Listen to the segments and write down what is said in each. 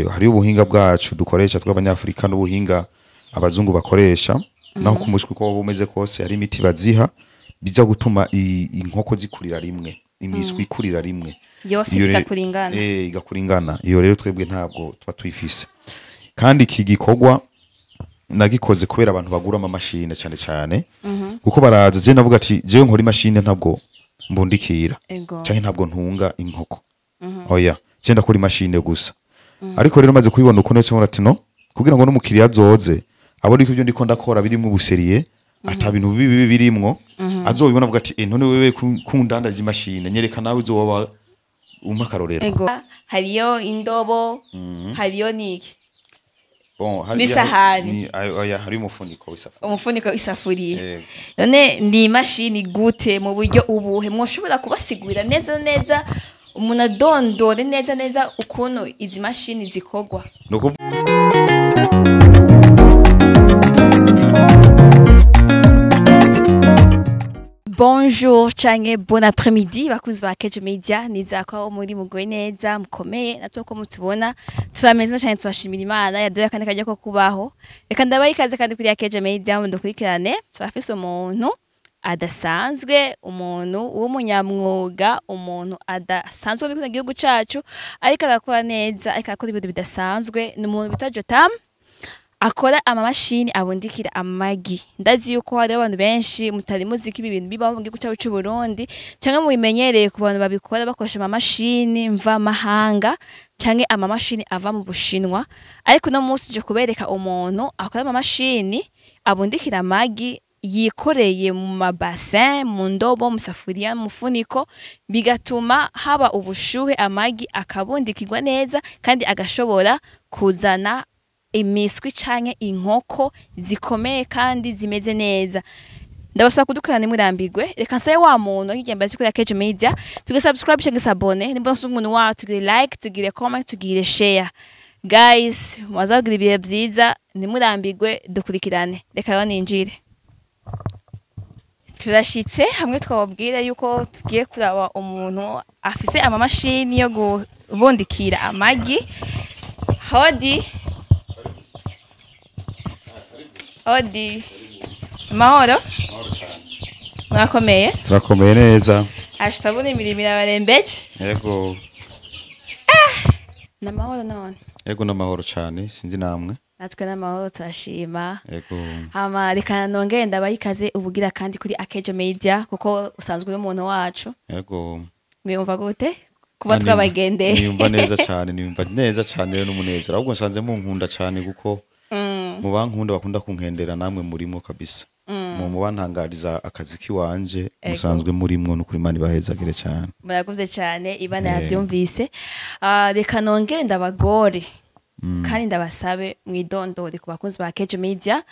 Hariho ubuhinga bwacu dukoresha tw'abanyafrika n'ubuhinga abazungu bakoresha, naho ku mushwi uko waba umeze kose hari imiti baziha biza gutuma inkoko zikurira rimwe, imiswi ikurira rimwe yose, Iyo igakuringana. Igakuringana. Iyo rero twebwe ntabwo tuba tuyifise. Kandi iki gikorwa nagikoze kubera abantu bagura amamashine cyane cyane, kuko baraza, je navuga ati jewe nkora imashine, ntabwo mbundikira canke ntabwo ntunga inkoko, oya, je ndakora imashine gusa. Ariko rero maze kubibona uko nacyo ati no kugira ngo n'umukiriya azoze abone ko ibyo ndiko ndakora birimo ubu sérieux, ata bintu bibi bibi birimwo, azobibona avuga ati none wewe kundandaje imashine, nyereka nawe uzoba umpa akarorero. Ego, hariyo indobo, hariyo niki? Bon, hari N'isahani. Oya, hari umufuniko w'isafuriya. Umufuniko w'isafuriya. Yego. None ni imashini gute, mu buryo ubuhe mwoshobora kubasigurira neza neza, umuntu adondore neza neza ukuntu izi mashini zikorwa? Ni ukuvuga Bonjour canke bon après-midi bakunzi ba Kejo Media, nizera ko muri mugoye neza, mukomeye. Natwe ko mutubona turameze cyane, tubashimira Imana yaduhaye akandi kajya ko kubaho. Reka ndabaha ikaze kandi kuri ya Kejo Media, mudukurikirane. Turafise umuntu adasanzwe, umuntu w'umunyamwuga, umuntu adasanzwe muri kino gihugu cacu, ariko arakora neza, ariko arakora ibintu bidasanzwe. Ni umuntu bita Jotam, akora amamashini abundikira amagi. Ndazi yuko hariho abantu benshi mutari muzi ko ibi bintu bibaho mu gihugu cyacu cy'u Burundi, canke mubimenyereye ku bantu babikora bakoresha amamashini mvamahanga canke amamashini ava mu Bushinwa. Ariko uno munsi tuje kubereka umuntu akora amamashini abundikira amagi yikoreye mu mabasin, mu ndobo, mu safuriya, mu mufuniko, bigatuma haba ubushuhe, amagi akabundikirwa neza kandi agashobora kuzana imiswi canke inkoko zikomeye kandi zimeze neza. Ndabasaba kudukorana ntimurambirwe. Reka nsabe wa muntu nk'igihe mbere kuri Kejo Media tugire subscribe canke s'abonner, nimba usanzwe umuntu wacu tugire like, tugire comment, tugire share. Guys, muzagira ibihe byiza, ntimurambirwe, dukurikirane. Reka rero ninjire. Turashitse hamwe twababwira yuko tugiye kuraba umuntu afise amamashini yo kubundikira amagi. Hodi hodi, mahoro, murakomeye? Turakomeye neza. Ashobora imirimo irabarembeje. Yego. Ni amahoro none? Yego, n'amahoro cyane, sinzi namwe. Natwe n'amahoro, turashima. Yego. Hama reka nongere ndabaha ikaze ubugira kandi kuri Akejo Media, kuko usanzwe uri umuntu wacu. Yego. Mwiyumva gute kuba twabagendeye? Niyumva neza cyane, niyumva neza cyane rero n'umunezero. Ahubwo nsanze munkunda cyane, kuko mu bankunda bakunda kunkendera namwe murimo kabisa. Mu bantangariza akazi kiwanje musanzwe murimwo, n'ukuri Imana ibahezagire cyane. Murakoze cyane, Imana yabyumvise. Reka nongere ndabagore kandi ndabasabe mwidondore ku bakunzi ba Kejo Media.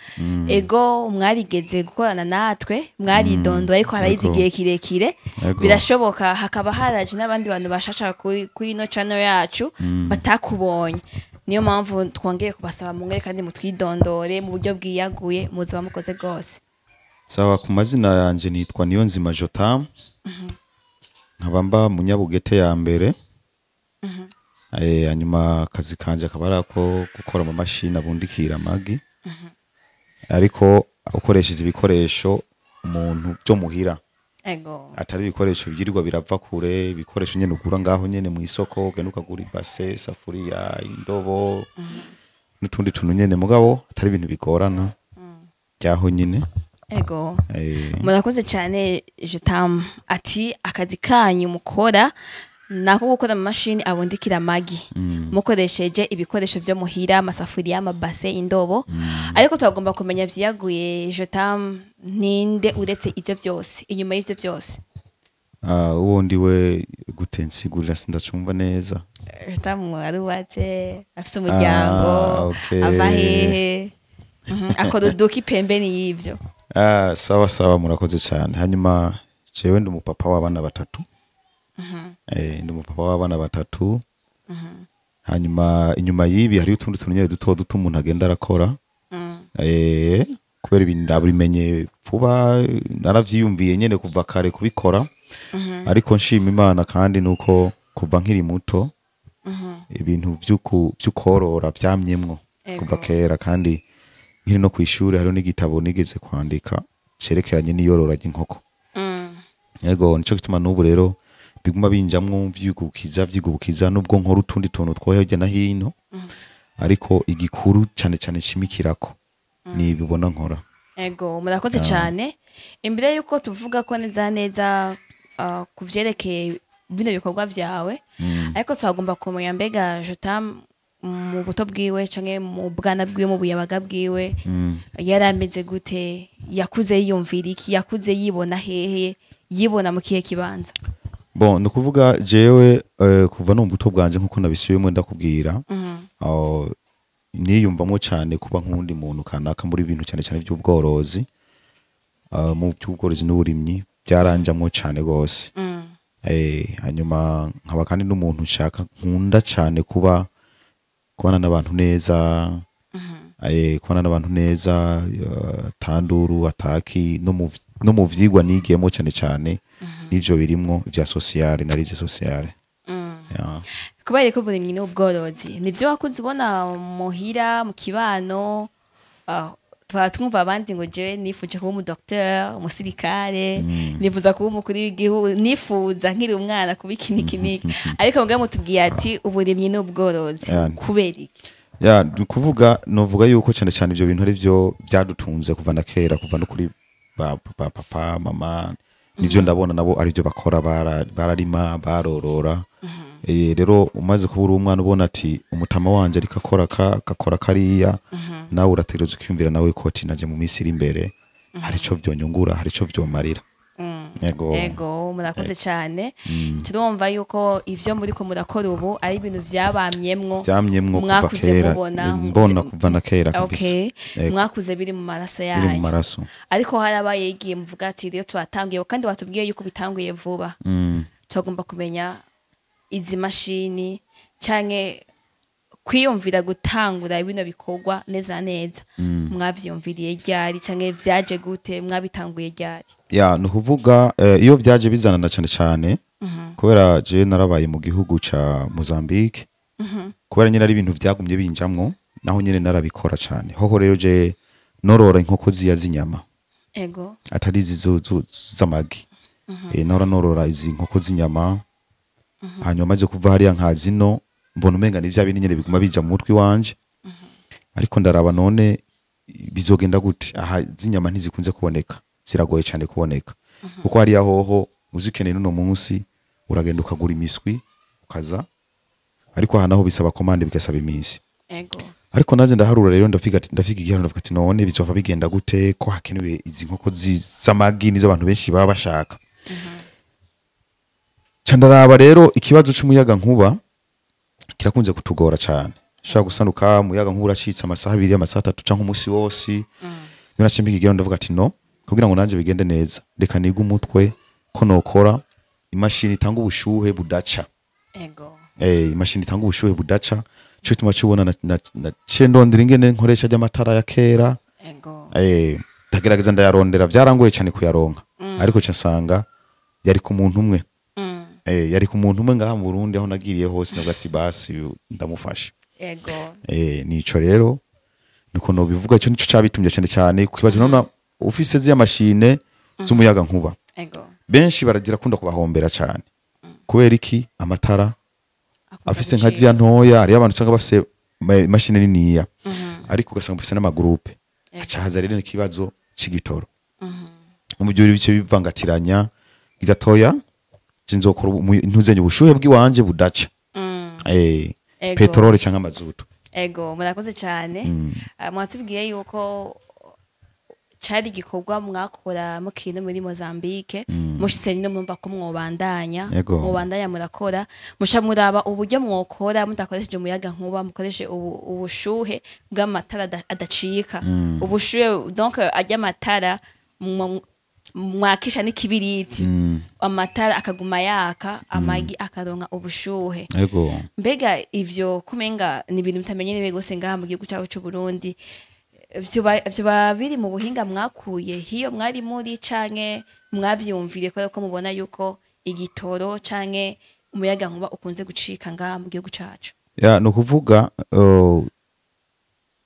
Ego, mwarigeze gukorana natwe, mwaridondora, ariko harayize igihe kirekire. Birashoboka hakaba haraje n'abandi bantu bashasha kuri ino channel yacu batakubonye. Niyo mpamvu twongeye kubasaba mungere kandi mutwidondore mu buryo bwiyaguye, muzoba mukoze rwose. Sawa, ku mazina yanje nitwa Niyonzima Jotam, nkaba mba mu Nyabugete ya mbere. Hanyuma akazi kanje akaba ari ako gukora mu mashini abundikira amagi, ariko ukoresheje ibikoresho umuntu byo muhira, atari ibikoresho byirirwa birava kure, ibikoresho nyene ugura ngaho nyene mu isoko, ugenda ukagura ibase, isafuriya, indobo n'utundi tuntu nyene, mugabo atari ibintu bigorana byaho nyene. Murakoze cyane Jotam. Ati akazi kanyu mukora nako gukora mu mashini abundikira amagi mukoresheje ibikoresho vyo muhira, amasafuriya, amabase, indobo. Ariko turagomba kumenya vyiyaguye, Jotam ninde uretse ivyo vyose, inyuma y'ivyo vyose? Ah, uwo ndiwe gute? Nsigurira, sindacumva neza. Jotam arubatse, afise umuryango? Ah, okay. Ava hehe? Akora uduki pembeni y'ivyo? Ah, sawa sawa, murakoze cyane. Hanyuma jewe ndi umupapa w'abana batatu. Ndi umupapa w'abana batatu. Hanyuma inyuma y'ibi hariho utundi tuntu nyene duto duto umuntu agenda arakora. Kubera ibintu ndabimenye vuba, naravyiyumviye nyene kuva kare kubikora. Ariko nshima Imana kandi nuko kuva nkiri muto Ibintu vy'ukorora vyamyemwo kuva kera, kandi nkiri no kw'ishure hariho n'igitabo nigeze kwandika cerekeranye n'iyorora ry'inkoko. Yego, nico gituma n'ubu rero biguma binjamwo vyigubukiza nubwo nkora utundi tuntu two hirya na hino, ariko igikuru cane cane nshimikirako ni bibona nkora. Ego, murakoze cyane. Imbere yuko tuvuga ko neza neza ku vyerekeye bino bikorwa vyawe, ariko twagomba kumenya mbega Jotam mu buto bwiwe canke mu bwana bwiwe, mu buyabaga bwiwe, yari ameze gute? Yakuze yiyumvira iki? Yakuze yibona hehe? Yibona mu kihe kibanza? Bon, ni ukuvuga jewe kuva no mu buto bwanje, nkuko nabisubiyemo ndakubwira, niyumvamo cyane kuba nk'undi muntu kanaka muri bintu cyane cyane by'ubworozi, mu by'ubworozi n'uburimyi byaranjamwo cyane gose. Hanyuma nkaba kandi n'umuntu nshaka nkunda cyane kuba kubana n'abantu neza, kubana n'abantu neza, tanduru ataki, no mu vyigwa nigiyemo cyane cyane n'ivyo birimwo vya sociale, narize sociale. Yeah. Kubera ko uburimyi n'ubworozi nivyo wakuze ubona muhira, mu kibano, twaba twumva abandi ngo jewe nifuje kuba umudocteur, umusirikare, nifuza kuba umukuru w'igihugu, nifuza nkiri umwana kuba iki n'iki n'iki, ariko mugabo mutubwiye ati uburimyi n'ubworozi, kubera iki? Ya, ni kuvuga novuga yuko cyane cyane ivyo bintu ari byo byadutunze kuva na kera, kuva no kuri ba papa, mama, nivyo ndabona nabo ari byo bakora, bararima, barorora. Rero umaze kuba uri umwana ubona ati umutama wanje ariko akora akakora kariya, nawe urategereza ukiyumvira nawe ko ati naje mu minsi iri imbere hari ico vyonyungura, hari ico vyomarira. Yego. Ego, murakoze cyane. Turumva yuko ivyo muriko murakora ubu ari ibintu vyabamyemwo, vyamyemwo kuva mwakuze kera, mubona, mbona kuva na kera kabisa. Mwakuze biri mu maraso biri mu yanyu. maraso. Ariko harabaye igihe muvuga ati rero turatanguye, kandi watubwiye yuko bitanguye vuba. Turagomba kumenya izi mashini canke kwiyumvira gutangura bino bikorwa neza neza, mwavyiyumviriye ryari canke vyaje gute? Mwabitanguye ryari? Ya, ni ukuvuga iyo byaje bizanana cyane cyane kubera je narabaye mu gihugu ca Mozambique, kubera nyine ari ibintu byagumye binjamwo, naho nyine narabikora cyane. Hoho rero je norora inkoko ziya z'inyama, atari izi z'amagi. Nahora norora izi nkoko z'inyama, hanyuma maze kuva hariya nka zino mbona umenga ni vya bindi nyene biguma bija mu mutwe wanje, ariko ndaraba none bizogenda gute? Aha z'inyama ntizikunze kuboneka, ziragoye cyane kuboneka, kuko hariya hoho uzikeneye n'uno munsi uragenda ukagura imiswi ukaza, ariko aha naho bisaba commande, bigasaba iminsi. Ariko naze ndaharura rero, ndafiga igiharuro, ndavuga ati none bizova bigenda gute ko hakenewe izi nkoko z'amagi n'iz'abantu benshi baba bashaka? Ca ndaraba rero ikibazo c'umuyaga nkuba kirakunze kutugora cyane. Ushobora gusanuka umuyaga nkuba uracitse amasaha 2, amasaha 3 canke umunsi wose. Niyo naciye mbiga igiharuro, ndavuga ati no kugira ngo nanje bigende neza, reka nige umutwe ko nokora imashini itanga ubushuhe budaca. Imashini itanga ubushuhe budaca, cyo gituma cubona na ciye ndondera ingene nkoresha ry'amatara ya kera. Ndagerageza ndayarondera, byarangoye cyane kuyaronka, ariko ca nsanga yari ku muntu umwe. Yari ku muntu umwe ngaha mu Burundi aho nagiriye hose, ndavuga ati basi uyu ndamufasha. Nico rero niko nobivuga, ico nico cabitumye cyane cyane ku kibazo. None ufise ziya mashine z'umuyaga nkuba, benshi baragira kunda kubahombera cyane. Kubera iki? Amatara Akunda afise nka gucika. ziya ntoya, hariyo abantu usanga bafise imashini niniya, ariko ugasanga bafise n'amagroupe, haca haza rero n'ikibazo c'igitoro mu byo bice bivangatiranya. Giza toya nzokora ntuzenye ubushuhe bw'iwanje budaca, peteroli cyangwa amazutu. Ego, murakoze cyane. Mwatubwiye yuko cari igikorwa mwakora mukiri no muri Mozambique, mushitse no mumva ko mwobandanya, mwobandanya murakora, muca muraba uburyo mwokora mudakoresheje umuyaga nkuba, mukoreshe ubushuhe bw'amatara adacika, ubushuhe donc ajya amatara mwakisha n'ikibiriti, amatara akaguma yaka, amagi akaronka ubushuhe. Mbega ivyo kumenga ni ibintu bitamenyerewe gose ngaha mu gihugu cyacu c'u Burundi, vyoba biri mu buhinga mwakuye hiyo mwari muri, canke mwavyumviriye kubera ko mubona yuko igitoro canke Umuyaga nkuba ukunze gucika ngaha mu gihugu cacu. Ya, ni ukuvuga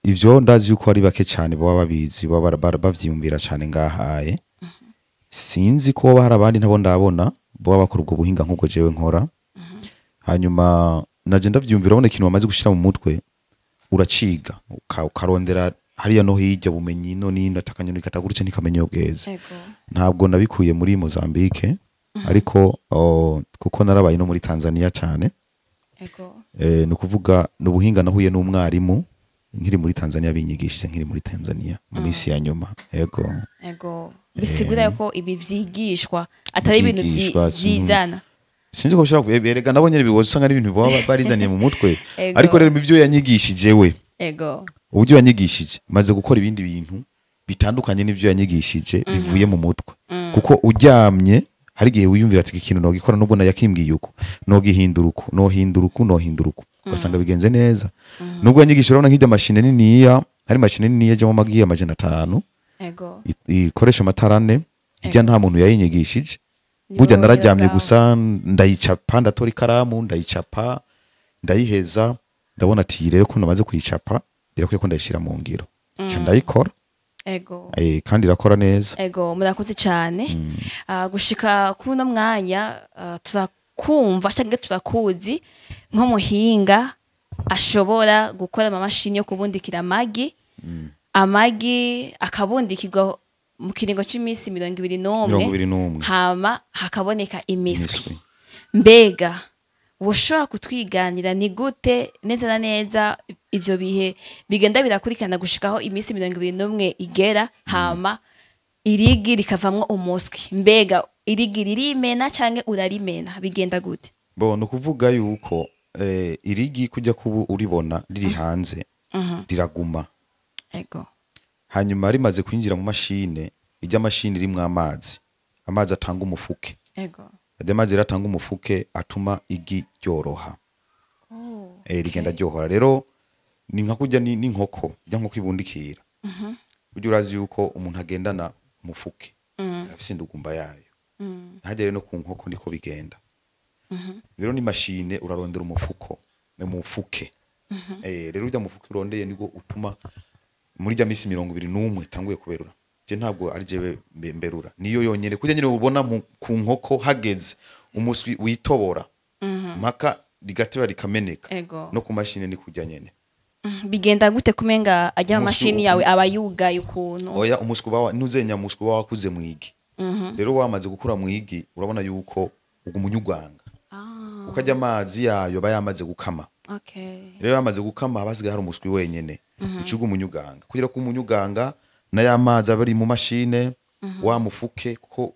ivyo ndazi yuko ari bake cyane baba babizi, baba bavyiyumvira cyane ngahaye. Sinzi ko hari abandi ntabo ndabona baba bakora ubwo buhinga nk'ubwo jewe nkora. Hanyuma naje ndavyiyumvira, urabona ikintu wamaze gushira mu mutwe uraciga, ukarondera hariya no hirya bumenyi no nino, atakanyoni katagurutse ntikamenya iyo bweze. Ntabwo nabikuye muri Mozambique, ariko kuko narabaye no muri Tanzania cyane. Ni ukuvuga ni ubuhinga nahuye n'umwarimu nkiri muri Tanzania, binyigishije nkiri muri Tanzania mu minsi ya nyuma. Yego. Ego, bisigura yuko ibi vyigishwa, atari ibintu Vyigishwa, vyizana. Sinzi ko bishobora erega nabo nyene biboza usanga ari ibintu baba barizaniye mu mutwe. Ariko rero ibyo yanyigishije we, uburyo yanyigishije, maze gukora ibindi bintu bitandukanye n'ibyo yanyigishije bivuye mu mutwe, kuko uryamye hari igihe wiyumvira ati iki kintu nogikora, nubwo nayakimbwiye uko, nogihindura uko, nohindura uku, nohindura uku, ugasanga bigenze neza nubwo yanyigishije. Urabona nk'irya mashine niniya, hari mashine niniya ijyamo amagi 500, ikoresha amatara ane, ijya nta muntu yayinyigishije. Ni Burya wowe nararyamye ubwawe. gusa ndayicapa, ndatora ikaramu ndayicapa, ndayiheza, ndabona ati iyi rero ko namaze kuyicapa birakwiye ko ndayishyira mu ngiro, nca ndayikora. Kandi irakora neza. Ego, murakoze cyane. Gushika kuno mwanya, turakumva cyangwa turakuzi nk'umuhinga ashobora gukora amamashini yo kubundikira amagi, amagi akabundikirwa mu kiringo cy'iminsi 21, 21, hama hakaboneka imiswi. Imiswi. Mbega woshobora kutwiganira ni gute neza na neza ivyo bihe bigenda birakurikirana gushikaho iminsi 21 igera, hama irigi rikavamwo umuswi? Mbega irigi ririmena canke urarimena? Bigenda gute? Bo, ni ukuvuga yuko irigi kujya kuba uribona riri hanze riraguma. Hanyuma rimaze kwinjira mu mashine, ijya mashine irimwo amazi, amazi atanga umufuke. Ajya amazi rero atanga umufuke atuma igi ryoroha. Rigenda ryohora rero, ni nka kurya n'inkoko, ijya nkoko ibundikira. Burya urazi yuko umuntu agendana umufuke arafise indugumba yayo, ntagere no ku nkoko niko bigenda. Rero ni mashine, urarondera umufuko, ni umufuke. Rero urya mufuke urondeye nibwo utuma muri rya minsi 21 tanguye kuberura. Je ntabwo ari jewe mberura, niyo yonyene kurya nyene ubona ku nkoko hageze umuswi witobora mpaka rigateba rikameneka. No ku mashine ni kurya nyene. Bigenda gute kumenga ajya mashini yawe aba yugaye ukuntu? Oya, umuswi uba ntuzenya, umuswi uba wakuze mwigi. Rero wamaze gukura mwigi, urabona yuko uguma unyugwanga, ukajya amazi yayo aba yamaze gukama. Rero yamaze gukama haba hasigaye hari umuswi wenyene, ucuga umunyuganga kugira ko umunyuganga na ya mazi aba ari mu mashine, wa mufuke, kuko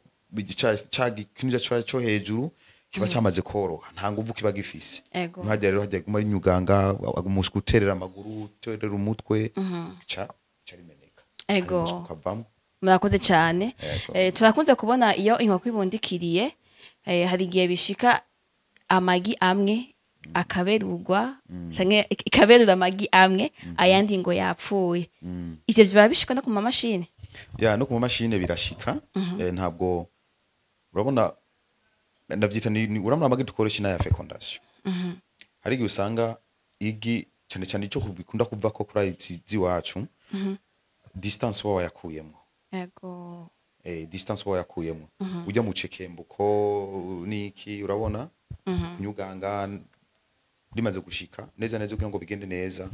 ca gikinja cyo hejuru kiba cyamaze koroha, nta nguvu kiba gifise. Nkajya rero hajya guma ari nyuganga, umuswi uterera amaguru, uterera umutwe, ca ca rimeneka. Hanyuma umuswi ukavamwo. Murakoze cyane. Ego. Turakunze kubona iyo inkoko ibundikiriye, hari igihe bishika amagi amwe akaberurwa, canke ikaberura amagi amwe, ayandi ngo yapfuye. Ivyo biba bishika no ku mamashini? Ya, no ku mamashine birashika. Ntabwo urabona, ndavyita urabona amagi dukoresha n'aya fécondation, hari igihe usanga igi, cyane cyane icyo bikunda kuva ko kuri izi z'iwacu, distance uba wayakuyemo. Distance uba wayakuyemo, ujya mu cekembuko niki, urabona kunyuganga rimaze gushika neza neza, kugira ngo bigende neza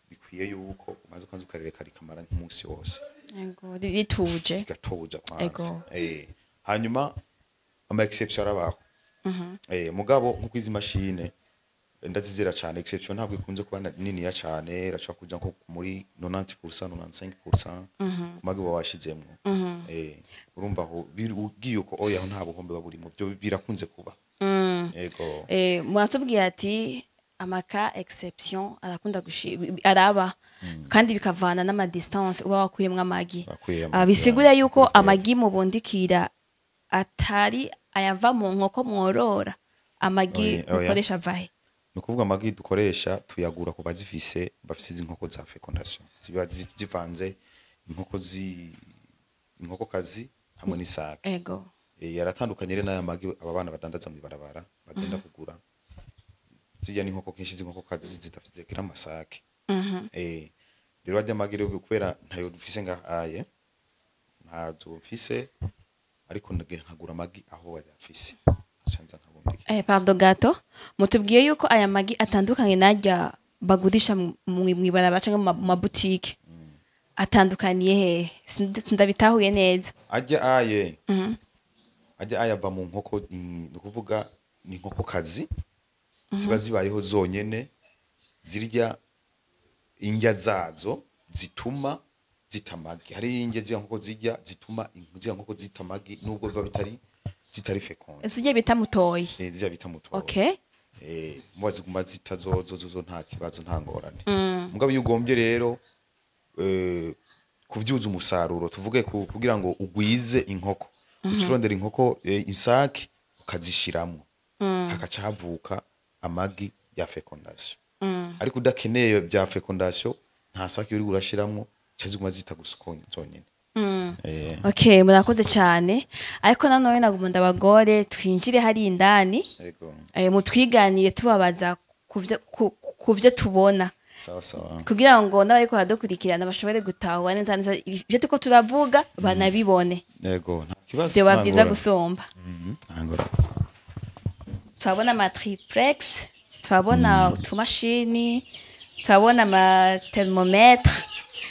bikwiye yuko umaze kwanza ukarereka rikamara nk'umunsi wose. Ego, rituje. Rigatoja kwanza. Hanyuma ama exception arabaho. Mugabo nko kwizi mashine ndazizera cyane, exception ntabwo ikunze kuba niniya cyane, irashobora kuja nko muri 90%, 95% ku magi uba washizemwo. Urumva aho ugiye uko, oya, aho nta buhombe buba burimo, byo birakunze kuba. Ego. Muratubwiye ati amaka exception arakunda araba, kandi bikavana n'ama distance uba wakuyemwo amagi. Wakuyemwo Ah, bisigura amagi, yuko ya. amagi mubundikira atari ayava mu nkoko mworora? Amagi Oya, oya. mukoresha avahe? Ni ukuvuga amagi dukoresha tuyagura ku bazifise, bafise izi nkoko za fécondation, ziba zivanze inkoko inkokokazi hamwe n'isake. Yaratandukanye rero n'aya magi aba bana badandaza mw'ibarabara. Bagenda kugura zirya n'inkoko, kenshi z'inkokokazi zidafite amasake. Rero arya magi rero, kubera ntayo dufise ngahaye, ntazo mfise, ariko ndagenda nkagura amagi aho bayafise, nkaca nza nkabundikira. Pardon gato, mutubwiye yuko aya magi atandukanye n'arya bagurisha mw'ibarabara canke mu mabutike. Atandukaniye hehe? Sindabitahuye neza. Arya aye ava mu nkoko, ni ukuvuga ni inkokokazi ziba zibayeho zonyene, zirya indya zazo zituma zita amagi. Hari indya ziriya nkoko zirya zituma ziriya nkoko zita amagi, nubwo biba zitari fécondées. Sijye bita mutoyi? Ziriya bita mutoyi. Muba ziguma zita zozo zozo, nta kibazo, nta ngorane. Mugabo iyo ugombye rero kuvyuza umusaruro, tuvuge kugira ngo ugwize inkoko, uca urondera inkoko isake, ukazishiramwo, hakaca havuka amagi ya fécondation. Ariko udakeneye bya fécondation, nta sake uri urashiramwo, ca ziguma zita gusa uko zonyene. Okay, murakoze cyane, ariko nanone naguma ndabagore twinjire hari indani. Ego. Mutwiganire tubabaza kuvyo tubona, Sawa sawa. kugira ngo n'abariko baradukurikirana bashobore gutahura neza neza ivyo turiko turavuga, banabibone. Ego, nta kibazo. Vyoba Nta vyiza ngorane. gusumba. Nta ngorane. Turabona ama triplex, turabona utumashini, turabona ama thermomètre.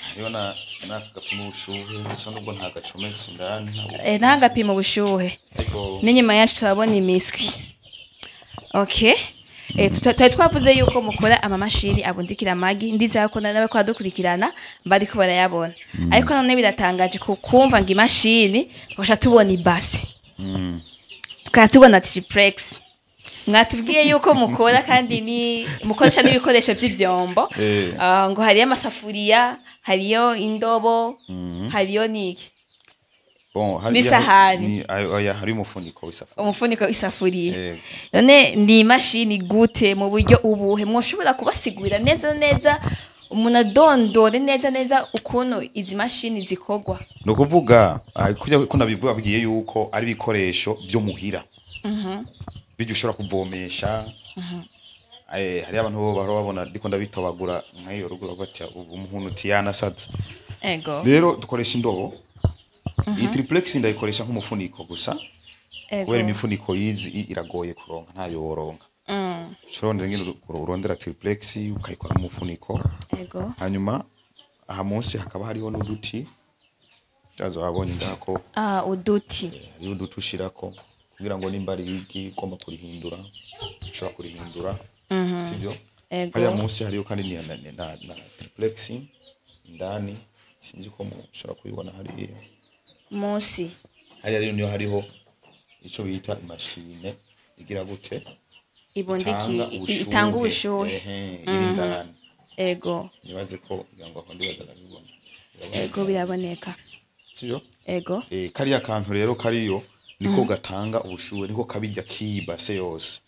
Hariho na n'aka gapima ubushuhe gusa, nubwo nta gacometse indani ntabwo. Ntagapima ubushuhe. Ego. N'inyuma yacu turabona imiswi. Okay. Twari twavuze yuko mukora amamashini abundikira amagi. Ndizera ko n'abariko baradukurikirana bariko barayabona, ariko none biratangaje kumva ngo imashini, tugaca tubona ibase, tukaba tubona triplex. Mwatubwiye yuko mukora kandi ni mukoresha n'ibikoresho by'ivyombo. Ah, ngo hariyo amasafuriya, hariyo indobo, hariyo niki? Bon, hari N'isahani. Oya, hari umufuniko w'isafuriya. Umufuniko w'isafuriya. Yego. None ni imashini gute, mu buryo ubuhe? Mwoshobora kubasigurira neza neza, umuntu adondore neza neza ukuntu izi mashini zikorwa? Ni ukuvuga kujya ko nabibabwiye yuko ari ibikoresho byo muhira bijya ushobora kuvomesha. Hariyo abantu bo bahora babona ndiko ndabitobagura nk'iyo rugo, bavuga ati ubu umuntu tiyanasaze. Rero dukoresha indobo. Iyi triplex ndayikoresha nk'umufuniko gusa, kubera imifuniko yizi iragoye kuronka, ntayo woronka. Ushobora ngene urondera triplex ukayikora umufuniko. Hanyuma aha munsi hakaba hariho n'uduti cyazo wabonye ngaha ko. Ah, uduti. Hariho uduti ushirako kugira ngo nimba ari igi ugomba kurihindura, ushobora kurihindura, sibyo? Ego. Hariya munsi hariyo kandi ni na triplex indani, sinzi ko mushobora kubibona hariya. Munsi. Hariya rero niyo hariho ico bita imashine igira gute? Ibundiki Itanga itanga ubushuhe. Ehe, iri indani. Nibaze ko kugira ngo aho ndibaza ndabibona. Ego, biraboneka. Sibyo? Ego. Kariya kantu rero kariyo niko gatanga ubushuhe, niko kabijya kibase yose,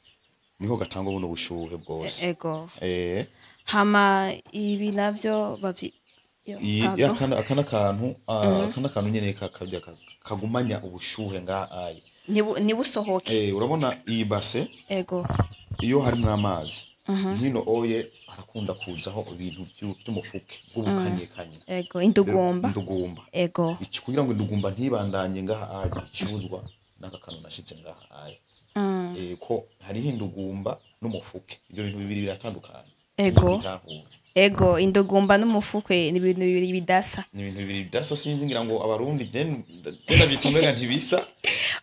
niko gatanga buno bushuhe bwose. Hama ibi navyo bavyi yo, pardon. Akana kantu nyene kakabya kagumanya ubushuhe nga ayi. Ntibusohoke. Urabona iyi base, iyo harimwo amazi nkino oye, harakunda kuzaho ibintu vy'umufuke bw'ubukanyekanye. Ego, indugumba. Indugumba. Iki kugira ngo indugumba ntibandanye ngaha aye, icuzwa n'aka kantu nashize ngaha aye. Ko hariho indugumba n'umufuke, ibyo bintu bibiri biratandukanye. Ego. Sinzi kubitahura. Ego, indugumba n'umufuke ni ibintu bibiri bidasa. Ni ibintu bibiri bidasa. Sinzi, ngira ngo abarundi je ndabyita umenga ntibisa.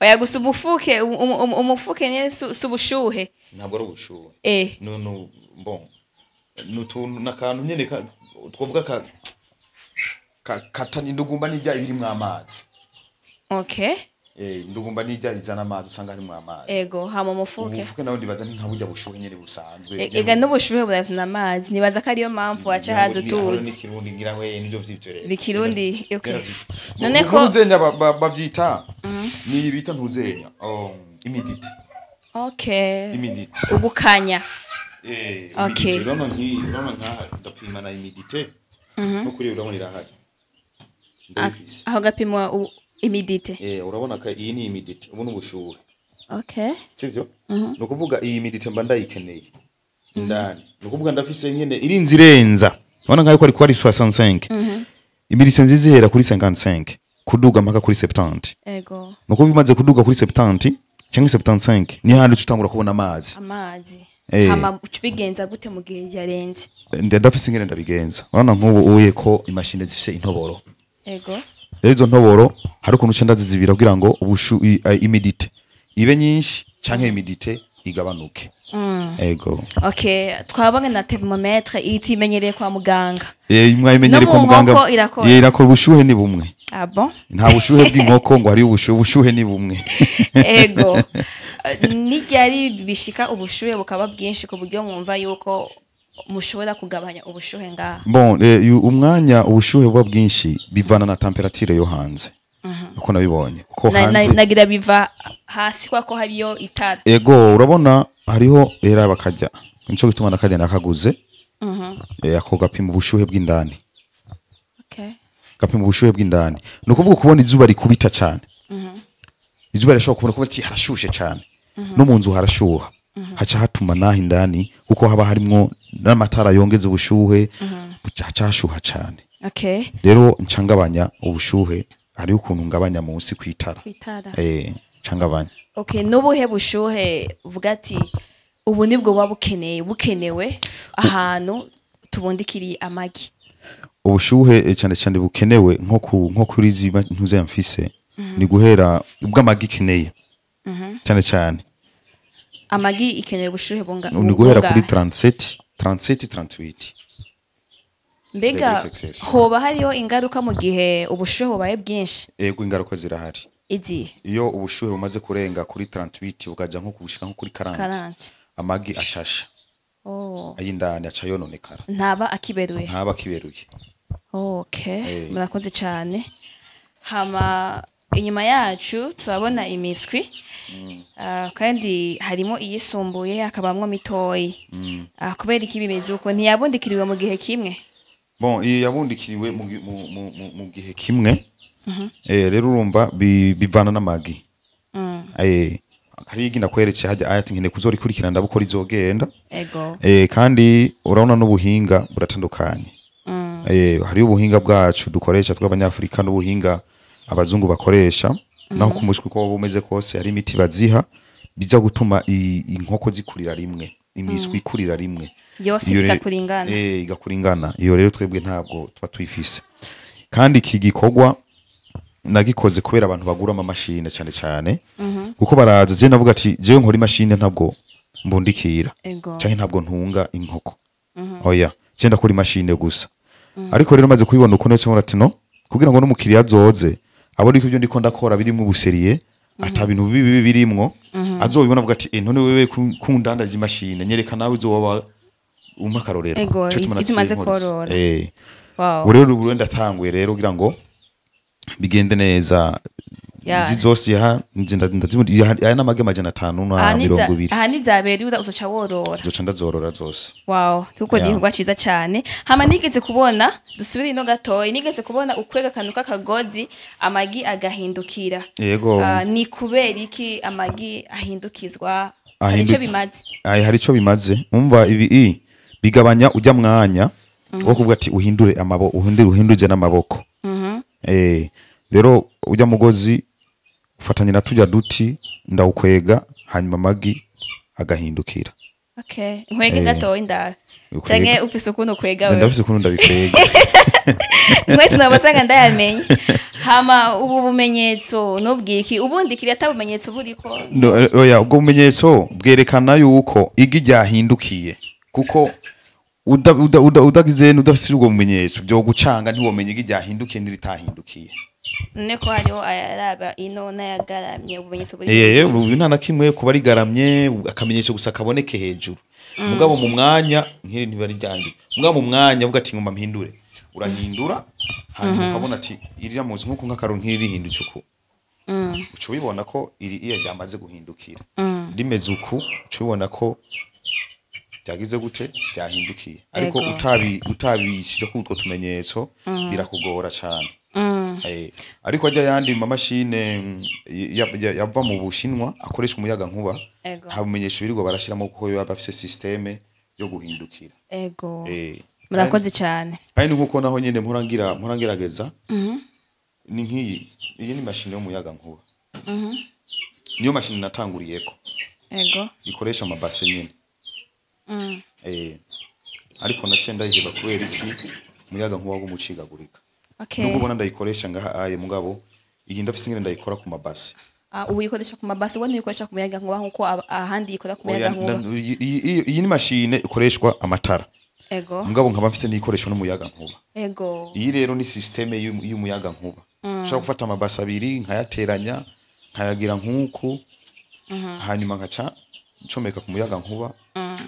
Oya, gusa umufuke umufuke nyene si ubushuhe. Ntabwo ari ubushuhe. No, bon, ni utuntu n'akantu nyene twovuga ka kata indugumba n'ijya ibirimwo amazi. Indugumba n'ijya izana amazi, usanga harimwo amazi. Ego, hama umufuke? Umufuke nawe ndibaza ni nka burya bushuhe nyene busanzwe. Ega n'ubushuhe burazana amazi, nibaza ko ariyo mpamvu haca haza utuzi. N'ikirundi ngira we nivyo vy'ivyo rero. Ni Ikirundi, okay. None None ko ko- ntuzenya bavyita ni bita ntuzenya humidité. Humidité. Ugukanya. Humidité. Urabona nki, urabona nka ndapima na humidité no kuri, urabona irahari, ndayifise. Aho gapimwa humidité. Urabona ka iyi ni humidité, ubu ni ubushuhe. Okay. Sivyo? Ni ukuvuga iyi humidité mba ndayikeneye indani. Ni ukuvuga ndafise nyene irinzi irenza, urabona nkayo ko ari kuri 65, humidité nziza ihera kuri 55 kuduga mpaka kuri 70. Ni ukuvuga imaze kuduga kuri 70 cyangwa 75, ni handi uca utangura kubona amazi. Amazi. Eh. Hama uca ubigenza gute mu gihe yarenze? Ndafise ingene ndabigenza. Urabona nk'ubu uye ko imashini zifise intoboro. Rero izo ntoboro hari ukuntu uca ndazizibira kugira ngo humidité ibe nyinshi canke humidité igabanuke. Ego. Okay, twabonye na thermomètre, iyi tuyimenyereye kwa muganga. Mwabimenyere No kwa mu muganga. nkoko irakora. Irakora, ubushuhe ni bumwe. Ah bon? Nta bushuhe bw'inkoko ngo hariyo ubushuhe, ubushuhe ni bumwe. Ego. N'iryari bishika ubushuhe bukaba bwinshi ku buryo mwumva yuko mushobora kugabanya ubushuhe ngaha? Bon, umwanya ubushuhe buba bwinshi bivana na température yo hanze, uko nabibonye, kuko hanze Nagira biva hasi kwa ko hariyo itara. Ego, urabona hariho era bakajya, nico gituma nakajya nakaguze. Ako gapima ubushuhe bw'indani. Gapima ubushuhe bw'indani, ni ukuvuga kubona izuba rikubita cyane, izuba rirashobora kubona kuba ati harashushe cyane, no mu nzu harashuha, haca hatuma naho indani, kuko haba harimwo n'amatara yongeza ubushuhe, haca hashuha cyane. Rero nca ngabanya ubushuhe, hariho ukuntu ngabanya munsi kwitara. Kwitara. Nca ngabanya. Okay, n'ubuhe bushuhe uvuga ati ubu nibwo buba bukeneye, bukenewe ahantu tubundikiriye amagi? Ubushuhe cyane cyane bukenewe nko kuri ziba ntuze mfise ni guhera ubwo amagi ikeneye cyane cyane. Amagi ikeneye ubushuhe bunga Ni guhera kuri bungahe? 37, 37, 38 Mbega degrees Celsius. hoba hariho ingaruka mu gihe ubushuhe bubaye bwinshi? Ego, ingaruka zirahari. Izihe? Iyo ubushuhe bumaze kurenga kuri 38 bukaja nko kubushika nko kuri 40, 40. amagi acasha. Ayindani aca yononekara. Ntaba akiberuye. Ntaba akiberuye. Okay. Eh. Murakoze cyane. Hama inyuma yacu turabona imiswi. Ah, kandi harimo iyisumbuye, hakabamwo mitoyi. Ah, kubera iki bimeze uko? Ntiyabundikiriwe mu gihe kimwe? Bon, iyi yabundikiriwe mu gihe kimwe. Rero urumva bivana n'amagi. Hari igi nakweretse hajya ati nkeneye kuzorikurikirana ndabukora izogenda. Kandi urabona n'ubuhinga buratandukanye. Hari ubuhinga bwacu dukoresha tw'abanyafrika n'ubuhinga abazungu bakoresha. Naho ku mushwi uko waba umeze kose, hari imiti baziha biza gutuma inkoko zikurira rimwe, imiswi ikurira rimwe. Yose Iyo igakura ingana. Igakura ingana. Iyo rero twebwe ntabwo tuba tuyifise. Kandi iki gikorwa nagikoze kubera abantu bagura amamashini cyane cyane, kuko baraza, je navuga ati jewe nkora imashini, ntabwo mbundikira canke ntabwo ntunga inkoko, oya, je ndakora imashini gusa. Ariko rero maze kubibona uko nico ati no kugira ngo n'umukiriya azoze abone ko ibyo ndiko ndakora birimo ubu sérieux, ata bintu bibi bibi birimwo, azobibona avuga ati: "Eh, none wewe kundandaje imashini, nyereka nawe uzoba umpa akarorero." Ego, Ico gituma izo umaze naciye nkora izi. korora. Ubu rero ubu ndatanguye rero kugira ngo bigende neza. Izi zose ha nzi aya n'amagi 520. Aha nizabera uzoca worora. Zoca ndazorora zose. Wow, kuko ni igikorwa ciza cane. Hama nigeze kubona, dusubire ino gatoyi, nigeze kubona ukwega akantu k'akagozi, amagi agahindukira. Yego. Ah, ni kubera iki amagi ahindukizwa? Hari ico bimaze? Ay, hari ico bimaze. Umva, ibi bigabanya ujya mwanya wo kuvuga ati uhindure amabo, uhindure, uhinduje n'amaboko. Rero ujya mugozi ufatanye na tujya duti, ndawukwega, hanyuma amagi agahindukira. Okay, nkwege gatoyi ndabe. Ukwega. Canke ufise ukuntu ukwega wewe? Ndafise ukuntu ndabikwega. Mwese nabasanga ndayamenye. Hama ubu bumenyetso nubwiki? Ubundi kiriya ata bumenyetso buriko. No, oya, ubwo bumenyetso bwerekana yuko igi ryahindukiye, kuko udagize udafise ubwo bumenyetso byo gucanga, ntiwomenya igi ryahindukiye n'iritahindukiye. None ko hariho ayaraba ino n'ayagaramye, ubumenyetso buri? Ubu nta na kimwe kuba rigaramye, akamenyetso gusa kaboneke hejuru. Mugabo mu mwanya nk'iri ntiba ryahinduye, mugabo mu mwanya uvuga ati ngomba mpindure, urahindura, hanyuma ukabona ati iriya muzi nkuko nk'akaruru nk'iri rihindutse uku, uca ubibona ko iri iyo ryamaze guhindukira. Rimeze uku, uca ubibona ko byagize gute, byahindukiye. Ariko utabishyize kuri utwo tumenyetso birakugora cane. Ariko ajya yandi mamashine yava mu Bushinwa akoresha umuyaga nkuba, nta bumenyesho birirwa barashiramo kuko biba bafise système yo guhindukira. Murakoze cyane. Kandi nkuko naho nyene mpora ngerageza, ni nk'iyi, iyi ni mashine y'umuyaga nkuba. Niyo mashine natanguriyeko. Ikoresha amabase nyene. Ariko naciye ndayiheba kubera iki? Umuyaga nkuba w'umucigagurika. Nubwo ubona ndayikoresha ngaha aye, mugabo iyi ndafise ingene ndayikora ku mabase. Ubu uyikoresha ku mabase, we ntuyikoresha ku muyaga nkuba nkuko ahandi ikora ku muyaga nkuba? Iyi ni mashine ikoreshwa amatara. Mugabo nkaba mfise n'ikoresho n'umuyaga nkuba. Iyi rero ni système y'umuyaga nkuba. Ushobora gufata amabase abiri nkayateranya nkayagira nkuku, hanyuma nkaca ncomeka ku muyaga nkuba.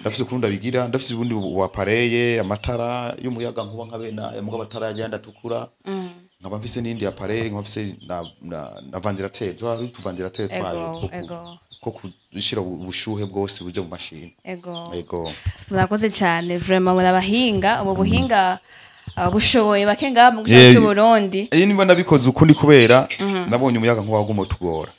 Ndafise ukundi ndabigira, ndafise ubundi bu appareil amatara y'umuyaga nkuba nka bene aya, mugabo amatara yagenda atukura. Nkaba mfise n'indi appareil, nkaba mfise na ventilateur, twa tu ventilateur twayo ko kushira ubushuhe bwose buje mu mashini. Murakoze cyane vraiment, murabahinga. Ubu buhinga bushoboye bake ngaha mu gihugu cy'u Burundi. Iyi niba nabikoze ukundi kubera nabonye umuyaga nkuba waguma utugora,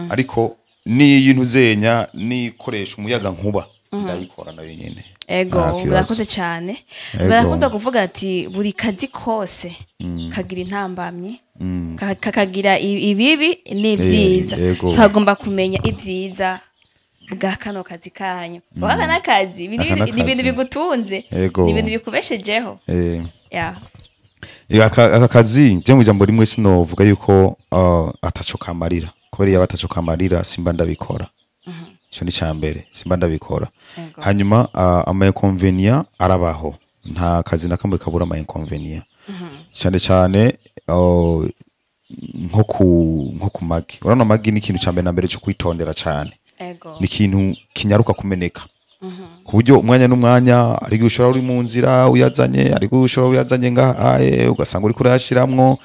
ariko n'iyi ntuzenya nikoresha umuyaga nkuba ndayikora nayo nyene. Nta kibazo. Murakoze cyane. Barakunze kuvuga ati buri kazi kose kagira intambamyi, kakagira ibibi n'ibyiza. Twagomba kumenya ibyiza bwa kano kazi kanyu. Aka n'akazi, ibi Aka ni ibintu n'akazi. bigutunze, ni ibintu bikubeshejeho. Aka kazi je mu ijambo rimwe sinovuga yuko ataco kamarira, kubera iyo ataco kamarira simba ndabikora. Ico ni cambere, simba ndabikora. Hanyuma ama inconvénients arabaho, nta kazi na kamwe kabura ama inconvénients, cyane cyane nko ku magi. Urabona amagi ni ikintu ca mbere na mbere cyo kwitondera cyane. Ni ikintu kinyaruka kumeneka ku buryo umwanya n'umwanya ariko ushobora uri mu nzira uyazanye, ariko ushobora uyazanye ngaha aye ugasanga uriko urayashiramwo.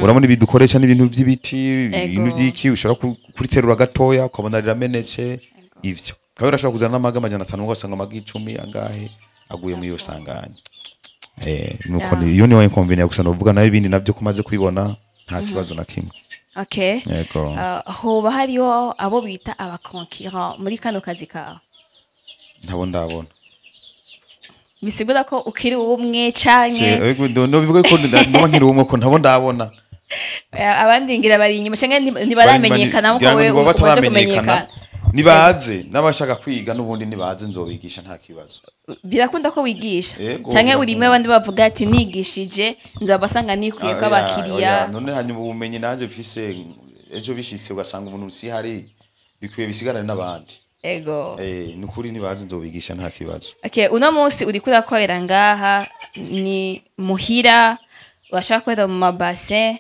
Urabona ibi dukoresha n'ibintu by'ibiti, ibintu by'iki, ushobora kuriterura gatoya ukabona riramenetse. Ivyo kandi urashobora kuzana n'amagi 500 ugasanga amagi 10 angahe aguye muri iyo sanganya. Nuko iyo niyo inconvénient gusa novuga, nayo ibindi nabyo kumaze kubibona nta kibazo na kimwe. Yego. Hoba hariho abo bita aba concurrents muri kano kazi kawe? Ntabo ndabona. Bisigura ko ukiri umwe canke? Ego, no bivuga ko ndaba nkiri umwe, ko ntabo ndabona. Abandi ngira bari inyuma canke ntibaramenyekana nkuko Ngira ngo wewe nibo umaze bataramenyekana. kumenyekana. Nibaze n'abashaka kwiga n'ubundi nibaze nzobigisha, nta kibazo. Birakunda ko wigisha? Yego, canke birakunda. Urimwe abandi bavuga ati nigishije nzobasanga nikwiye ko Oya, abakiriya? Oya, none hanyuma ubumenyi nanje mfise ejo bishitse ugasanga umuntu si hari bikwiye bisigarane n'abandi. Nukuri nibaze nzobigisha, nta kibazo. Okay, uno munsi uriko urakorera ngaha ni muhira, urashaka gukorera mu mabase,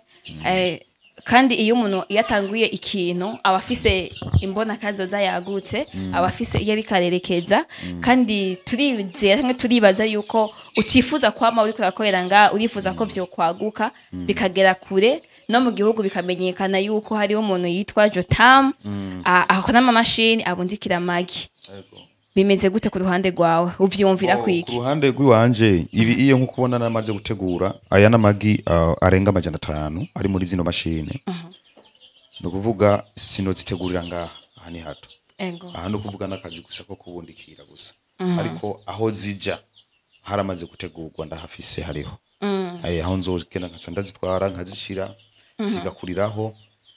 kandi iyo umuntu iyo atanguye ikintu aba afise imbona kazoza yagutse, aba afise iyo ariko arerekeza, kandi turizera cyangwa turibaza yuko utifuza kwama uriko urakorera ngaha, urifuza ko vyokwaguka bikagera kure no mu gihugu bikamenyekana yuko hariho umuntu yitwa Jotam akora amamashini abundikira amagi. Bimeze gute ku ruhande rwawe, uvyumvira Oh, kwiki? Ku ruhande rw'iwanje ibi iyo nko kubona namaze gutegura aya n'amagi arenga 500 ari muri zino mashine, ni ukuvuga sinozitegurira ngaha, aha ni hato. Aha ni ukuvuga n'akazi gusa ko kubundikira gusa, ariko aho zija haramaze gutegurwa, ndahafise hariho. Aho nzogenda nkaca ndazitwara nkazishira zigakuriraho,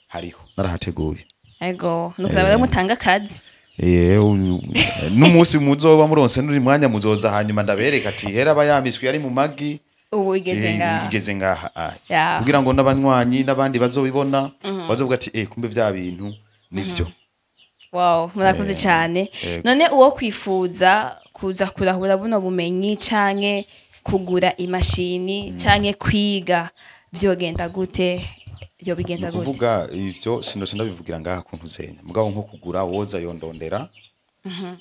hariho narahateguye. Ego, nukuraba rero mutanga akazi. N'umunsi muzoba muronse n'uri mwanya muzoza, hanyuma ndabereka ati hera aba yamiswi yari mu magi ubu igeze ngaha. Igeze ngaha aya. Kugira ngo n'abanywanyi n'abandi bazobibona bazovuga ati kumbe vya bintu nivyo. Wow, murakoze cyane. Yego. None uwo kwifuza kuza kurahura buno bumenyi canke kugura imashini canke kwiga vyogenda gute, vyobigenza gute? Kuvuga ivyo sinose ndabivugira ngaha kuntu zenya, mugabo nko kugura woza yondondera,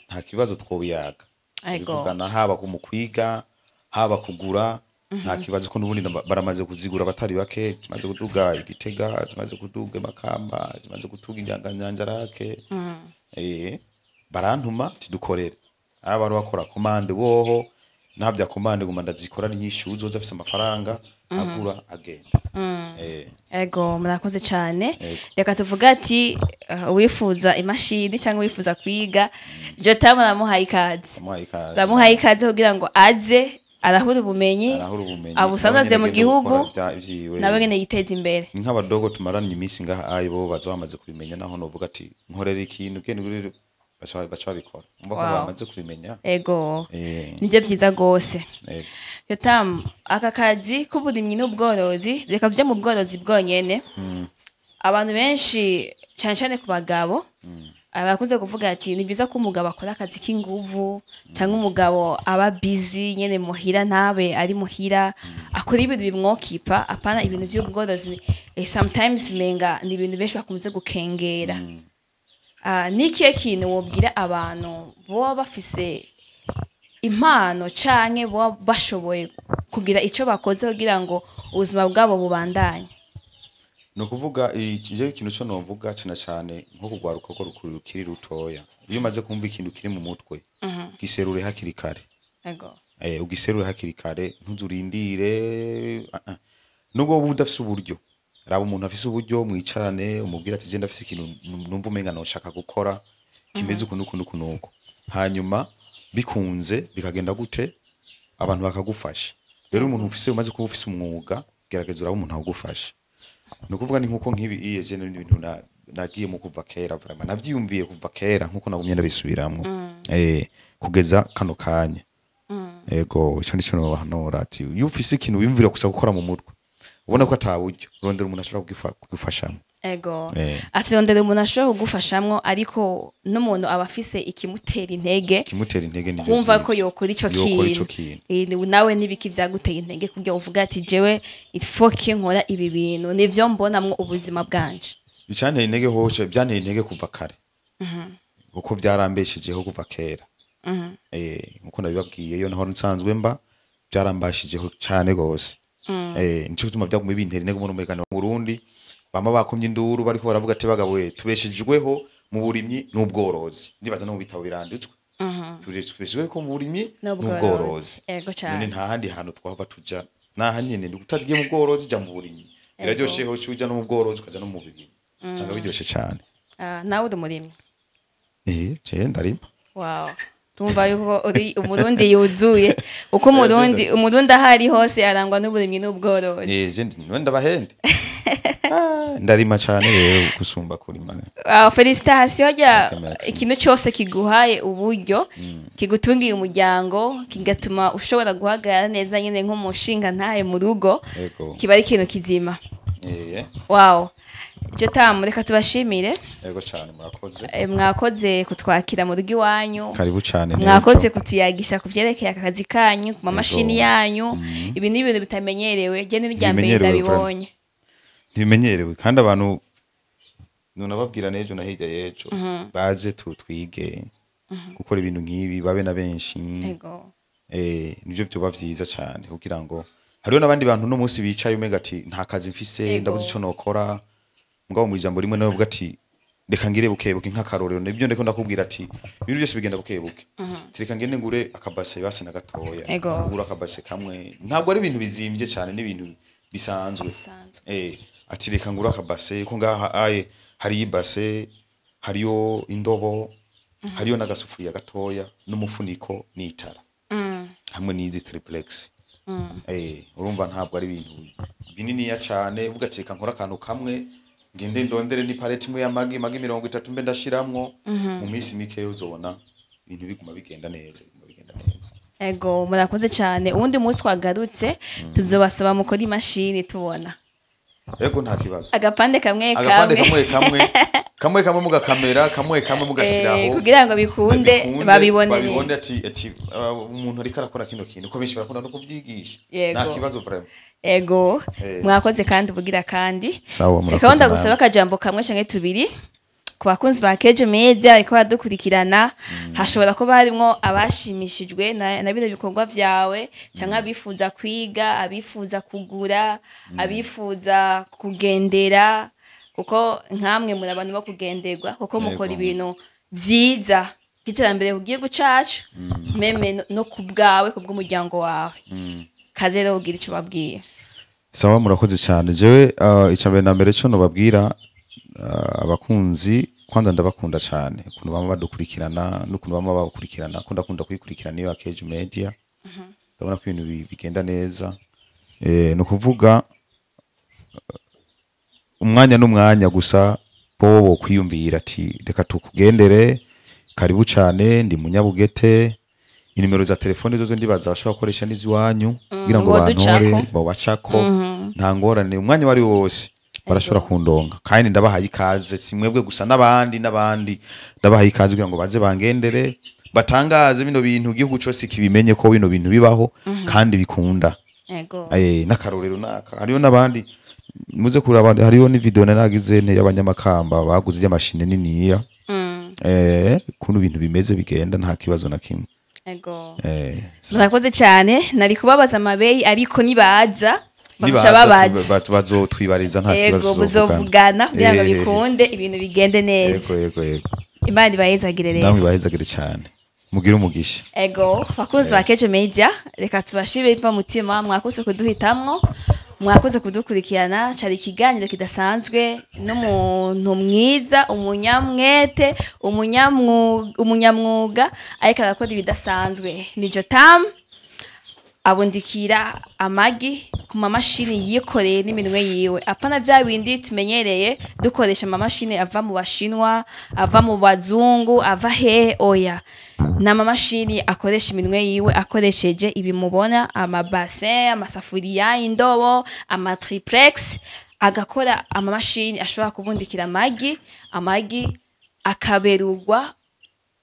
nta kibazo, twobiyaga. Bivugana haba ku mu kwiga, haba kugura, nta kibazo, ko n'ubundi baramaze kuzigura abatari bake. Zimaze kuduga Igitega, zimaze kuduga Makamba, zimaze kuduga Inyanzarake. Barantuma ati dukorere aba bantu bakora commande, boho ntabya commande guma ndazikora ni nyinshi, uzoza afise amafaranga agura agenda. Ego, murakoze cyane. Ego. Reka tuvuge ati uwifuza imashini cyangwa uwifuza kwiga, Jotamu aramuhaye ikaze. Amuhaye ikaze. Aramuhaye ikaze kugira ngo aze arahura ubumenyi, arahura ubumenyi, abusanzaze nawe mu nyene agende gihugu, gukora vyiwe. Nawe nyene yiteze imbere. Ni nk'abadogo tumaranye iminsi ngaha ayi, bo baza bamaze kubimenya, naho novuga ati nkorera ikintu genda ugurire, baca babikora. Umva ko bamaze kubimenya. Ego, nibyo byiza rwose. Ego. Yotamu, aka kazi k'uburimyi n'ubworozi, reka tujye mu bworozi bwonyene. Abantu benshi, cyane cyane ku bagabo, abakunze kuvuga ati ni byiza ko umugabo akora akazi k'inguvu, cyangwa umugabo aba busy nyene muhira, ntabe ari muhira, akora ibintu bimwokipa, apana ibintu by'ubworozi. Sometimes menga ni ibintu benshi bakunze gukengera. Ni ikihe kintu wobwira abantu boba bafise impano canke boba bashoboye kugira ico bakoze kugira ngo ubuzima bwabo bubandanye? Ni ukuvuga jewe ikintu cyo novuga cyane cyane nko kugwaruka ko rukiri rutoya, iyo umaze kumva ikintu kiri mu mutwe, giserure hakiri kare. Ugiserure hakiri kare, ntuzurindire. Nubwo wowe udafise uburyo, raba umuntu afise uburyo, mwicarane, umubwire ati je ndafise ikintu numva umenga noshaka gukora kimeze uku n'uku n'uku n'uku, hanyuma bikunze bikagenda gute, abantu bakagufasha. Rero umuntu ufise, umaze kuba ufise umwuga, gerageza urabe umuntu awugufasha. Ni ukuvuga ni nkuko nk'ibi iye je n'ibintu nagiye mu kuva kera, vraiment navyiyumviye kuva kera, nkuko nagumye ndabisubiramwo kugeza kano kanya. Ego, ico nico nobahanura, ati iyo ufise ikintu wiyumvira gusa gukora mu mutwe, ubona ko ata buryo, rondera umuntu ashobora kugufashamo. Ati rondera umuntu ashobora kugufashamwo, ariko n'umuntu aba afise ikimutera intege. Kimutera intege nivyo kumva ko vyiza. Yokora ico Yokora ico kintu. kintu. Nawe n'ibiki vyaguteye intege kugira uvuga ati jewe ifoke nkora ibi bintu, nivyo mbonamwo ubuzima bwanje? Icanteye intege hose, byanteye intege kuva kare, kuko byarambeshejeho kuva kera. Nkuko nabibabwiye, iyo naho nsanzwe mba byarambashijeho cane gose. Nico gituma byagumye bintera intege. Umuntu umugani mu Burundi bama bakomye induru, bariko baravuga ati bagabo we, tubeshejweho mu burimyi n'ubworozi. Ndibaza no mu bitabo biranditswe, tubeshejweho mu burimyi n'ubworozi. Ego cane. None nta handi hantu twahava tuja, naha nyene. Ni utagiye mu bworozi, jya mu burimyi, biraryoshe. Ho uja no mu bworozi, ukaja no mu burimyi, usanga biryoshe cane. Ah, nawe uri umurimyi? Je ndarima. Wow, tumva yuko uri umurundi yuzuye, uko umurundi aho ari hose arangwa n'uburimyi n'ubworozi. Je none ndabahende. Ndarima cane rero gusumba kurima. Ah, félicitations rya. Okay, merci. Ikintu cyose kiguhaye uburyo, kigutungiye umuryango, kigatuma ushobora guhagarara neza nyine nk'umushinga ntahe mu rugo, kiba ari ikintu kizima. Wow, Jotamu, reka tubashimire. Ego cane, murakoze. Mwakoze kutwakira mu rugo iwanyu. Karibu cane. Mwakoze kutuyagisha ku vyerekeye aka kazi kanyu, ku mamashini yanyu. Ibi ni ibintu bitamenyerewe, je ni irya mbere Ntibimenyerewe. ndabibonye. Ntibimenyerewe, kandi abantu nunababwira n'ejo na hirya y'ejo baze twige gukora ibintu nk'ibi, babe na benshi. Nivyo vyoba vyiza cane, kugira ngo hariho n'abandi bantu no munsi bicaye umenga ati nta kazi mfise, ndabuze ico nokora. Mugabo mu ijambo rimwe nawe uvuga ati reka ngire bukebuke, nk'akarorero nibyo ndiko ndakubwira ati ibintu byose bigenda bukebuke. Ati reka ngende ngure akabase basi na gatoya. Ugura akabase kamwe, ntabwo ari ibintu bizimvye cyane, n'ibintu bisanzwe. Bisanzwe. Ati reka ngure akabase ko ngaha aye hariyo ibase, hariyo indobo, hariyo n'agasufuriya gatoya n'umufuniko n'itara hamwe n'izi triplex. Urumva ntabwo ari ibintu bininiya cyane. Uvuga ati reka nkore akantu kamwe, ngende ndondere ni palette imwe y'amagi, magi 30, mbe ndashiramwo. Mu minsi mike uzobona ibintu biguma bigenda neza, biguma bigenda neza. Ego, murakoze cyane. Uwundi munsi twagarutse tuzobasaba mukora imashini tubona. Ego, nta kibazo. Agapande kamwe. Agapande. Kamwe. Kamwe kamwe, kamwe kamwe mugakamera, kamwe kamwe mugashiraho. Kugira ngo bikunde, bikunde, babibone babibone ati umuntu ariko arakora kino kintu, ko benshi barakunda no kubyigisha. Nta kibazo vraiment. Ego. Mwakoze kandi ubugira kandi. Sawa, murakoze. Reka wenda gusaba Namwe. akajambo kamwe canke tubiri ku bakunzi ba Kejo Media ariko badukurikirana. Hashobora kuba harimwo abashimishijwe na bino bikorwa vyawe, canke abifuza kwiga, abifuza kugura, abifuza kugendera, kuko nkamwe muri abantu bo kugenderwa, kuko mukora ibintu vyiza by'iterambere ku gihugu cacu, même no ku bwawe, ku bw'umuryango wawe. Kaze rero ugira ico babwiye. Sawa, murakoze cyane. Jewe icambere na mbere cyo nobabwira abakunzi, kwanza ndabakunda cyane ukuntu bama badukurikirana n'ukuntu bama bakurikirana, ko ndakunda kuyikurikirana iyo Akejo Media. Ndabona ko ibintu bigenda neza. Ni ukuvuga umwanya n'umwanya gusa bo bokwiyumvira ati reka tukugendere, karibu cyane, ndi munyabugete. Inimero za telefone zozo ndibaza bashobora gukoresha n'iziwanyu kugira ngo boducako. bantore bobacako, nta ngorane, umwanya wari wose barashobora kundonga. Kandi ndabahaye ikaze, si mwebwe gusa, n'abandi n'abandi ndabahaye ikaze kugira ngo baze bangendere, batangaze bino bintu, igihugu cyose kibimenye ko bino bintu bibaho kandi bikunda. N'akarorero naka, hariho n'abandi muze kuraba, hariho ni video naragize nte y'abanyamakamba baguze y'amashine niniya. Kuntu ibintu bimeze bigenda nta kibazo na kimwe. So- Murakoze cyane. Nari kubabaza amabeyi, ariko nibaza bagasha Nibaza babaza bazotwibariza, nta kibazo, Ego, tuzovugana. muzovugana kugira ngo bikunde, ibintu bigende neza. Yego. Imana ibayezagire rero. Namwe ibahezagire cyane, mugire umugisha. Ego, bakunzi ba Keje Media, reka tubashire imva mutima, mwakoze kuduhitamwo, mwakoze kudukurikirana. Cari ikiganiro kidasanzwe n'umuntu mwiza, umunyamwete, umunyamwuga, ariko arakora ibidasanzwe. Ni Jotam abundikira amagi ku mamashini yikoreye n'iminwe yiwe, apana vya bindi tumenyereye dukoresha amamashini ava mu Bashinwa, ava mu Bazungu, ava hehe. Oya, ni amamashini akoresha iminwe yiwe, akoresheje ibi mubona: amabase, amasafuriya, indobo, amatriplex, agakora amamashini ashobora kubundikira amagi, amagi akaberurwa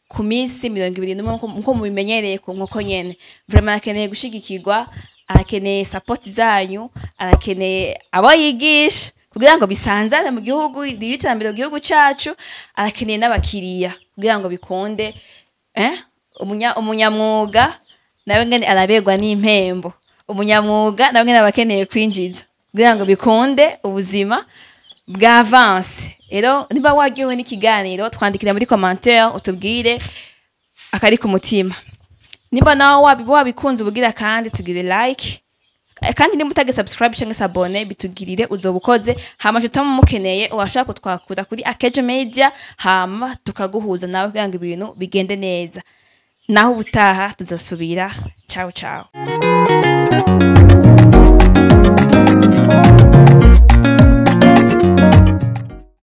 ku minsi 21 nkuko mubimenyereye ku nkoko nyene. Vraiment arakeneye gushigikirwa, arakeneye support zanyu, arakeneye abo yigisha kugira ngo bisanzane mu gihugu, ribe iterambere mu gihugu cacu, arakeneye n'abakiriya kugira ngo bikunde. Umunyamwuga nawe ngene araberwa n'impembo, umunyamwuga nawe ngene aba akeneye kwinjiza kugira ngo bikunde ubuzima bwa avance. Rero niba waryohewe n'ikiganiro, twandikira muri commentaire utubwire akari ku mutima. Niba nawe wabikunze ubugira kandi tugire like, kandi niba utage subscribe cyangwa s'abonner, bitugirire, uzoba ukoze. Hama mukeneye uwashaka kutwakura kuri Akejo Media, hama tukaguhuza nawe kugira ngo ibintu bigende neza. Naho ubutaha tuzosubira. Ciao ciao.